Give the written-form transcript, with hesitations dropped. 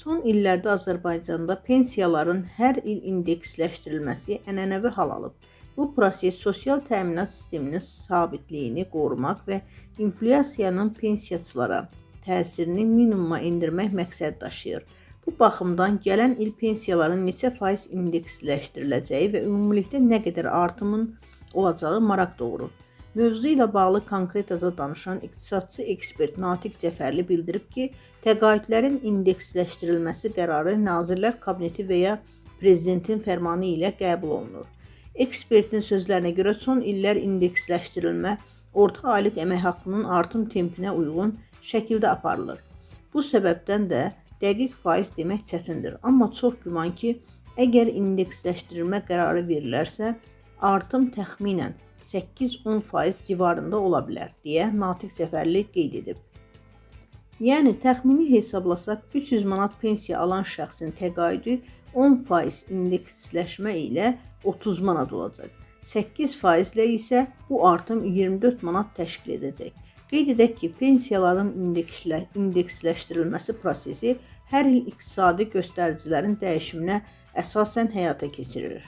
Son illərdə Azərbaycanda pensiyaların hər il indeksləşdirilməsi ənənəvi hal alıb. Bu proses sosial təminat sisteminin sabitliyini qorumaq və inflyasiyanın pensiyaçılara təsirini minimuma endirmək məqsəd daşıyır. Bu baxımdan gələn il pensiyaların neçə faiz indeksləşdiriləcəyi və ümumilikdə nə qədər artımın olacağı maraq doğurur. Mövzu ilə bağlı konkretaca danışan iqtisadçı ekspert Natiq Cəfərli bildirib ki, təqaüdlərin indeksləşdirilməsi qərarı Nazirlər Kabineti və ya prezidentin fərmanı ilə qəbul olunur. Ekspertin sözlərinə görə son illər indeksləşdirilmə orta aylıq əmək haqqının artım tempinə uyğun şəkildə aparılır. Bu səbəbdən də dəqiq faiz demək çətindir, amma çox güman ki, əgər indeksləşdirilmə qərarı verilərsə, artım təxminən 8-10% civarında ola bilər, deyə Natiq Cəfərli qeyd edib. Yəni təxmini hesablasaq 300 manat pensiya alan şəxsin təqaüdü 10% indeksləşmə ilə 30 manat olacaq. 8% ilə isə bu artım 24 manat təşkil edəcək. Qeyd edək ki, pensiyaların indeksləşdirilməsi prosesi hər il iqtisadi göstəricilərin dəyişiminə əsasən həyata keçirilir.